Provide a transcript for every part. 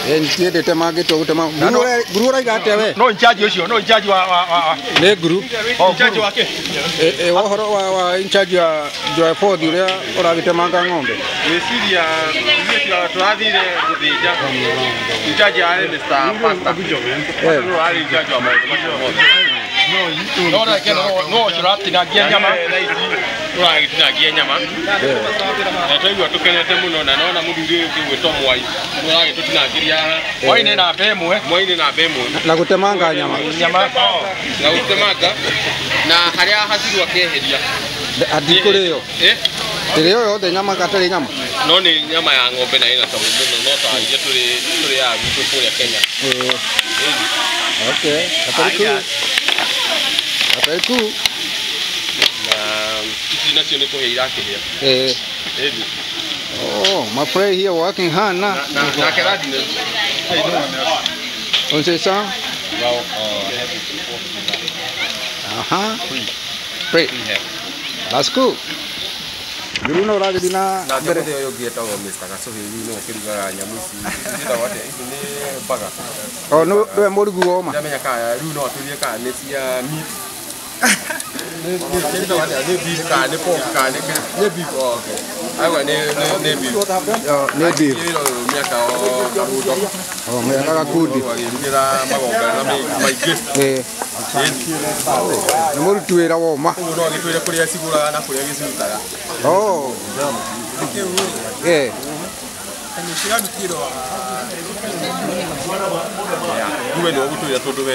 Ntiendete mangĩtua gũtema. Nguru ũraiga atĩa we? No in charge ũcio, no in charge wa Nĩ nguru. In charge wake. Ũhoro wa in charge ya Joy Ford ũrĩa ũragĩtemanga ng'ombe. Gwĩciria ithuĩ tũrathire gũthĩnja. In charge yarĩ Mr. Pastor. No arĩ in charge wa maũndũ macio mothe. No reke no ũcio ũratinangia nyama. Ũragĩtinangia nyama. Na twaigua tũkenete mũno na nona mũthuri ũyũ ũngĩ gwĩtwo Mwai. Ũragĩtũtinangĩria haha. Mwai nĩ namba ĩmwe. Mwai nĩ namba ĩmwe. Na gũtemanga nyama. Nyama. Na gũtemanga. Na harĩa haciru akeheria. Hatikũrĩo. Ĩrĩo yothe nyama gatarĩ nyama. No nĩ nyama ya ng'ombe na ĩna cama mũno no ta iria tũrĩaga gwitũ kũrĩa Kenya. Okay. That's cool. That's cool. Na ici nacio nĩ kũhĩa irakĩhĩa. Oh, my friend here working hard na. Na keradi. On c'est ça? Aha. Great. That's cool. Bruno ũragĩthiĩ na mbere. Nake ũyũ ũngĩ etagwo Mr. Gacuhi rĩu nĩwe ũkĩrugaga nyamũ ici ciĩtagwo atĩa? Ici nĩ burger. Oh, nĩwe mũrugi wa ũma? Ndiramenya kana rĩu no atwĩrie kana nĩ cia meat. Nĩ beef kana nĩ pork kana nĩ beef. Oh, okay. Auga nĩ beef. Nĩ beef. Wĩra ũyũ mĩaka o karundo. Oh, mĩaka gakundi. Agĩrugĩra magongona maingĩ. Nĩ mũruti wĩra wa ũma. Ũguo no agĩtwĩre kũrĩa cigũraga na kũrĩa gĩcirutaga. Oh. Uwe nĩwe ũgũtwĩra tondũ we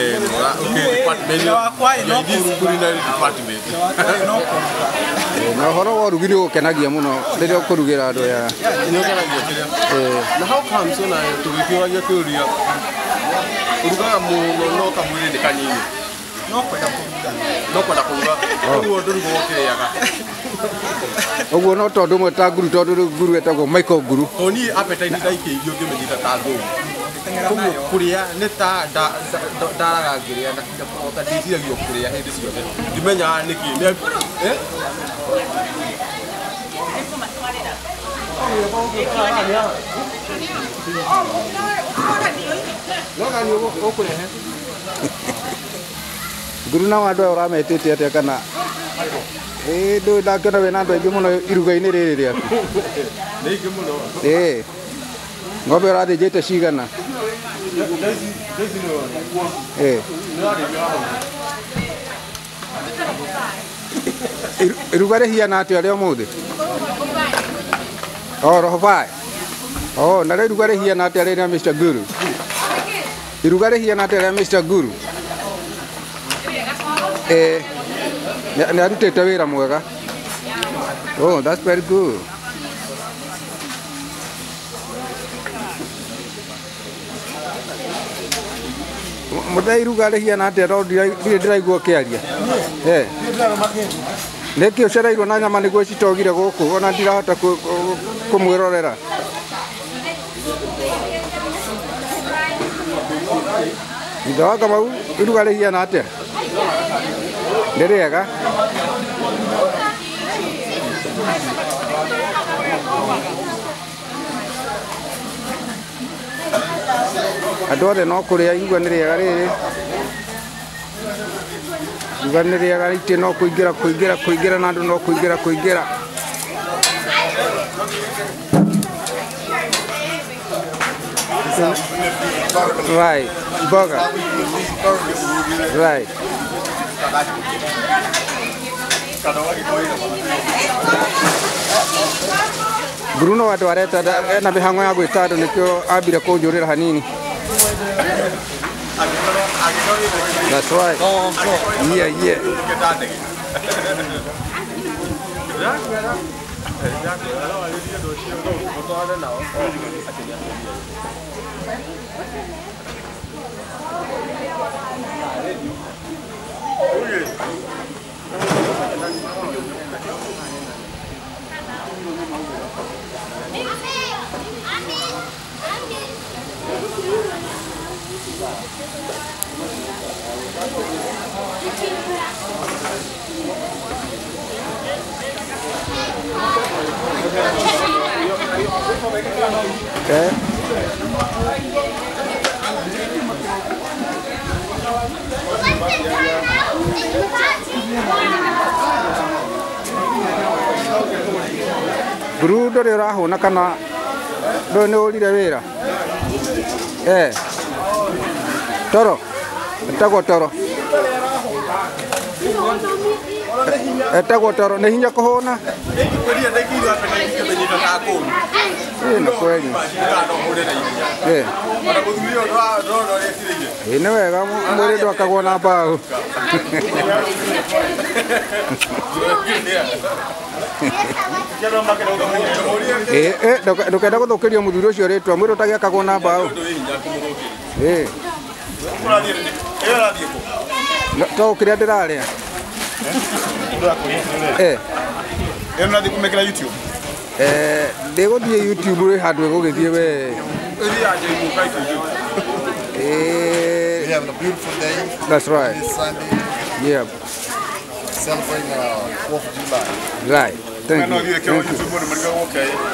culinary department. Na ũhoro wa ũrugi nĩ ũgũkenagia mũno rĩrĩa ũkũrugĩra andũ aya. Nĩ ũkenagia kĩrĩa. Na how comes ona tũgĩkĩũragia kĩũria ũrugaga mũno no kamwĩrĩ nĩ kanini. No kwenda kũruga. No kwenda kũruga. Ũguo ndũrugagwo ũkĩrĩaga. Ũguo no tondũ ũmwe ta nguru tondũ rĩu nguru etagwo Michael Nguru. To niĩ appetite ndaikĩirio ngĩmĩnyita ta ngũu. Koguo kũrĩa nĩ ta ndaraga ngĩrĩa na nginya kũhota ndĩciragia kũrĩa hĩndĩ ciothe. Ndimenyaga nĩkĩ. Nguru nao andũ aya ũrametĩte atĩa kana ndũĩ ndakĩona wĩna andũ aingĩ mũno iruga-inĩ rĩrĩ rĩaku. Nĩ aingĩ mũno. Ng'ombe ũrathĩnjĩte cigana? Iruga rĩhiana atĩa rĩa ũmũthĩ? Oh, roho bae. Oh, na rĩu iruga rĩhiana atĩa rĩrĩa Mr. Guru? Iruga rĩhiana atĩa rĩa Mr. Guru? Nĩ arutĩte wĩra mwega. Oh, that's very good. Mũthee iruga rĩhiana atĩa tondũ ndirĩ ndĩraigua ũkĩaria? Nĩkĩ ũcereirwo na nyama nĩguo citogire gũkũ ona ndirahota kũmwĩrorera? Ithe wa Kamau iruga rĩhiana atĩa? Nĩ rĩega? Andũ othe no kũrĩa iruga nĩ rĩega rĩrĩ. Iruga nĩ rĩega itĩ no kũingĩra kũingĩra kũingĩra na andũ no kũingĩra kũingĩra. Right, burger. Right. Bruno andũ areta ena mĩhang'o ya gwĩta andũ nĩkĩo ambire kũnjũrĩra hanini. That's right. Yeah, yeah. Okay. Guru ndũrĩ ũrahũna kana ndũĩ nĩ ũrire wĩra? Eh. Toro. Etagwo toro. Etagwo toro. Nĩ hinya kũhũna? Ĩĩ nĩ kweli. Eh. Ĩĩ nĩ wega mwĩrĩ ndwakagwo na mbaũ. Ndũkenda gũthũkĩrio mũthuri ũcio rĩtwa mwĩrĩ ũtagĩakagwo na mbaũ. Ĩĩ. To kĩrĩa ndĩrarĩa. Eh. Ĩno ũrathiĩ kũmĩkĩra YouTube? Eh, ndĩgũthiĩ YouTube rĩ handũ ĩgũgĩthiĩ we. Eh. We having a beautiful day. That's right. This Sunday. Yeah. Celebrating 4th of July. Right. Thank you. Thank you.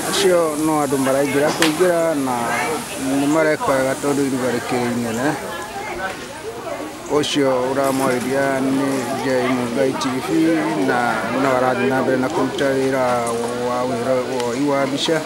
Acio no andũ maraingĩra kũingĩra na nĩ mareka wega tondũ iruga rĩkĩrĩ inene. Ũcio ũramwarĩria nĩ Jay Mungai TV na no arathiĩ na mbere na kũruta wĩra wa wĩra woi wa mbica.